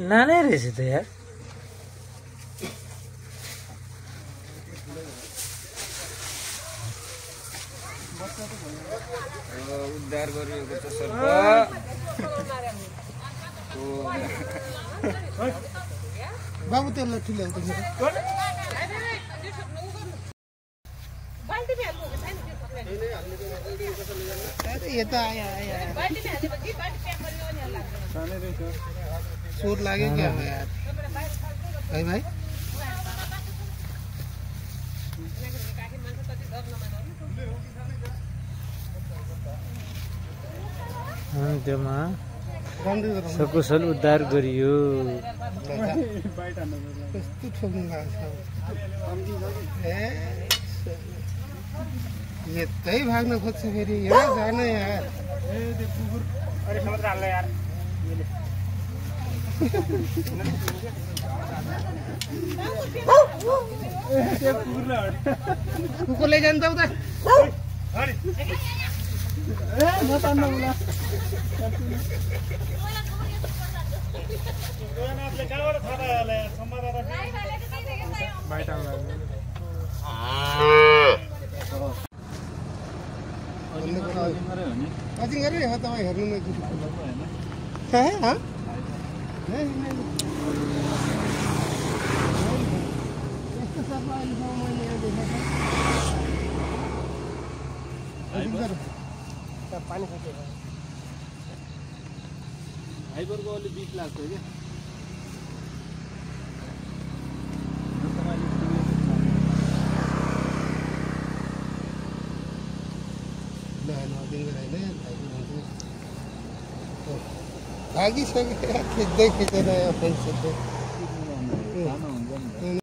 नानै रहेछ त यार। उद्धार गरिएको छ सर्प। बाबु त्यसलाई ठुलो यता चोट लाग्यो क्या हो यार है भाइ। अन्त्यमा सकुशल उद्धार गरियो। कस्तो ठोक्नु भएको छ यतै भाग्न खोज्छ फेरि यहाँ जान यार। कुकुरले जान्छ उता अजिङ गरे तपाईँ हेर्नु नै पानी खान्छ फाइबरको अलि बिस लाग्छ क्या। भागिसक्यो खिच्दै खिचेर